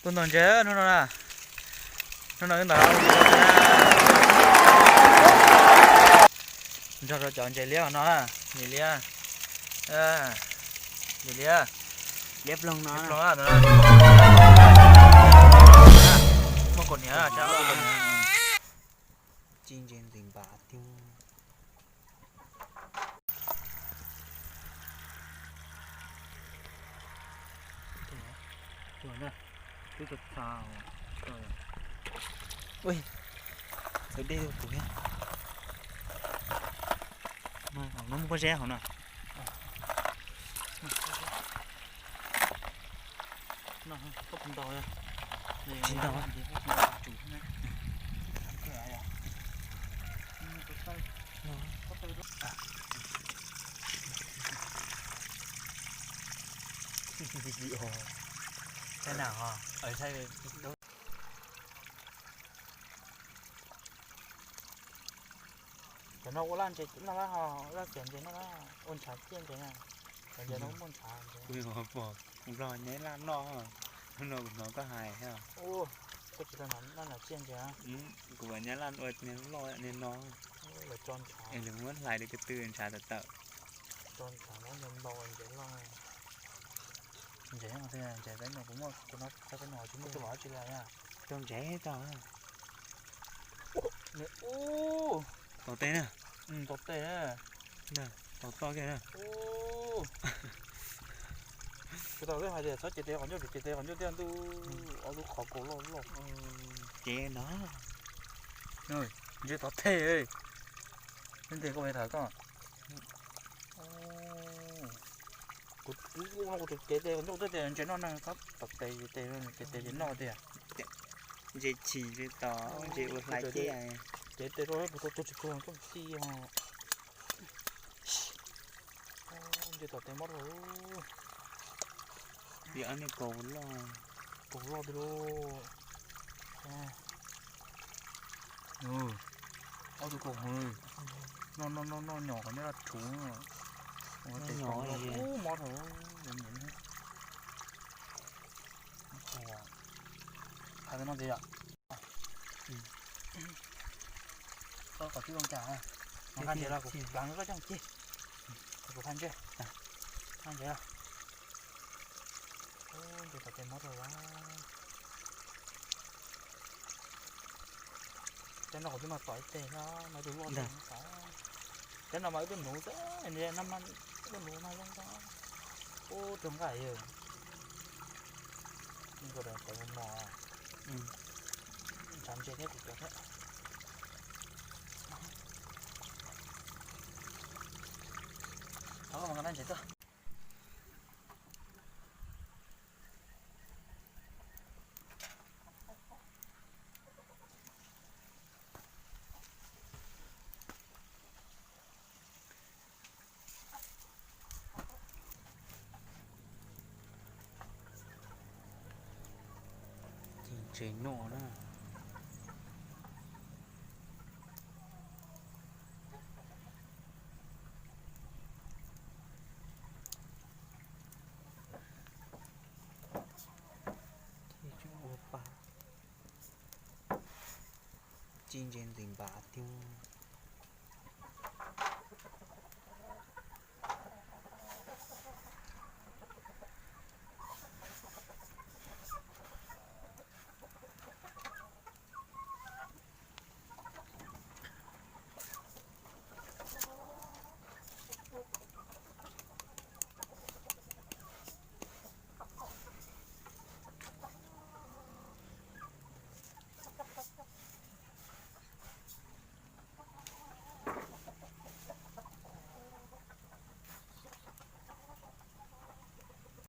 Tuaj ntaus ntses hnub no na. Hnub no wb ntaus ntses, nrog rau cov ntses liab no, ntses liab, ntses liab, liab ploog no. Muaj kaus hniav, muaj kaus hniav. Ci ntses ntxim npav tiag. Ui, txawv dej kuv thiab. No muaj pob zeb hauv no. Tsis ntau. Thaij na ho. Cov no ua laj ntses noj laj ho, laj xiav ntses noj laj, ua ntshav ciaj ntses na. Cov ntses no muaj ntshav ntses. Kuv pom kuv nrog nyab laj noj, hnub no kuv hnov koj hais thiab. Koj tsis tau noj ntshav ciaj ntses. Kuv pom nyab laj ua niag loj niag no. Lawv tso ntshav es lawv muab hlais li ko tw ntshav tawm tawm. Tso ntshav no ntses ntau ntses loj. Ntses no, ntses peb no kuv muaj, kuv no peb no tsis muaj tus los tsis li na. Rau ntses tau. Ub, tau tej na. Tau tej na. Tau toj kiag na. Kuv tau hais tias txhob cev tes qhov ncauj, cev tes qhov ncauj tiaj ntuj, ob lub qhov kaus loj loj. Cev no. Ntses tau tej. Ntses koj me tham koj. Kuv, kuv, kuv tus cev tes qhov ncauj twb tias ntses noj na, txhob tom tes, tes, tes tes noj tiag. Ntses chim ntses tom, ntses ua hlais ciaj. Cev tes rau kuv tau tuag tsis tuag koj tij ho. Ntses tom tes mob rau. Yog ob niag kaus loj. Kaus loj tiag lauj. Ob tug kaus hwv. Noj, noj, noj, noj nyom kom nyob rau rhuv. Tes kaus loj ub mob rau. Hais no ntxiv yom. Koj kom tib zoo cas, nqa ntses los kuv plav koj coj mus ci. Kuv phaj ntsej, phaj ntses. Ntses tom tes mob rau. Cov no kuv twb mas tom ib teg no, no tus loj ntag. Cov no mas wb twb nuv xwb, no mas wb twb nuv mas zoo xwb. Ub, raug nqaij yawg. Nkauj daim tawv mos mos. Ntshav ntses thiab kuv cov thiab. Thov koj mus nqa ntses tuaj. Ntses noj na. Ci ntses ntxim npav tiag.